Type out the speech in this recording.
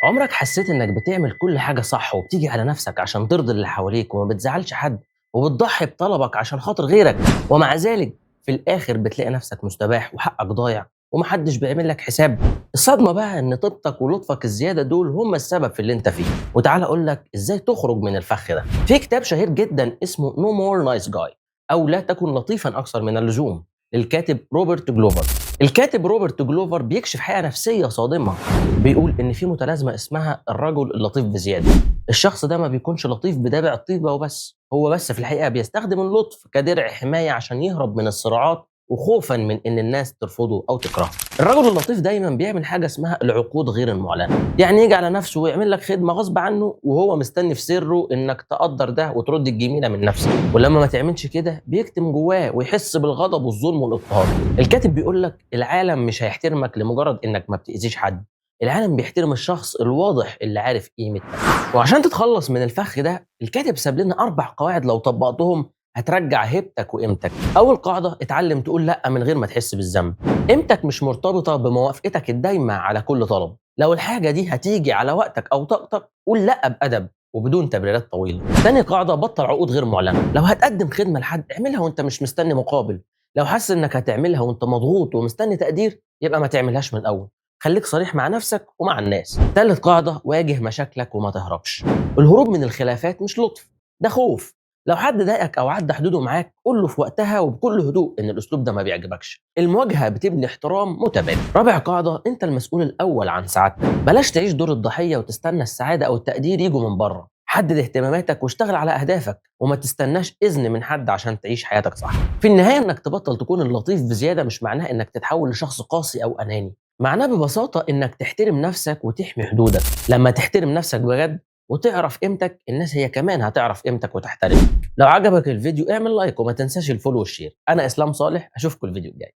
عمرك حسيت إنك بتعمل كل حاجة صح وبتيجي على نفسك عشان ترضي اللي حواليك وما بتزعلش حد وبتضحي بطلبك عشان خاطر غيرك، ومع ذلك في الآخر بتلاقي نفسك مستباح وحقك ضايع ومحدش بيعمل لك حساب؟ الصدمة بقى إن طيبتك ولطفك الزيادة دول هم السبب في اللي أنت فيه. وتعالى أقول لك إزاي تخرج من الفخ ده. في كتاب شهير جدا اسمه No More Nice Guy أو لا تكن لطيفا أكثر من اللزوم، للكاتب روبرت جلوفر. الكاتب روبرت جلوفر بيكشف حقيقة نفسية صادمة، بيقول إن في متلازمة اسمها الرجل اللطيف بزيادة. الشخص ده ما بيكونش لطيف بدابع الطيبة وبس، هو بس في الحقيقة بيستخدم اللطف كدرع حماية عشان يهرب من الصراعات وخوفا من ان الناس ترفضه او تكرهه. الرجل اللطيف دايما بيعمل حاجة اسمها العقود غير المعلنة، يعني يجي على نفسه ويعمل لك خدمة غصب عنه وهو مستني في سره انك تقدر ده وترد الجميلة من نفسك، ولما ما تعملش كده بيكتم جواه ويحس بالغضب والظلم والاضطهاد. الكاتب بيقول لك العالم مش هيحترمك لمجرد انك ما بتاذيش حد، العالم بيحترم الشخص الواضح اللي عارف قيمة نفسه. وعشان تتخلص من الفخ ده الكاتب ساب لنا 4 قواعد لو طبقتهم هترجع هيبتك وقيمتك. أول قاعدة، اتعلم تقول لأ من غير ما تحس بالذنب. قيمتك مش مرتبطة بموافقتك الدايمة على كل طلب. لو الحاجة دي هتيجي على وقتك أو طاقتك قول لأ بأدب وبدون تبريرات طويلة. تاني قاعدة، بطل عقود غير معلنة. لو هتقدم خدمة لحد اعملها وانت مش مستني مقابل. لو حاسس انك هتعملها وانت مضغوط ومستني تقدير يبقى ما تعملهاش من الأول. خليك صريح مع نفسك ومع الناس. تالت قاعدة، واجه مشاكلك وما تهربش. الهروب من الخلافات مش لطف، ده خوف. لو حد ضايقك او عدى حدوده معاك قول له في وقتها وبكل هدوء ان الاسلوب ده ما بيعجبكش. المواجهة بتبني احترام متبادل. رابع قاعدة، انت المسؤول الاول عن سعادتك. بلاش تعيش دور الضحية وتستنى السعادة او التقدير يجوا من بره. حدد اهتماماتك واشتغل على اهدافك وما تستناش اذن من حد عشان تعيش حياتك صح. في النهاية انك تبطل تكون اللطيف بزيادة مش معناه انك تتحول لشخص قاسي او اناني، معناه ببساطة انك تحترم نفسك وتحمي حدودك. لما تحترم نفسك بجد وتعرف قيمتك، الناس هي كمان هتعرف قيمتك وتحترمك. لو عجبك الفيديو اعمل like وما تنساش ال follow وال share. انا اسلام صالح، اشوفكم الفيديو الجاي.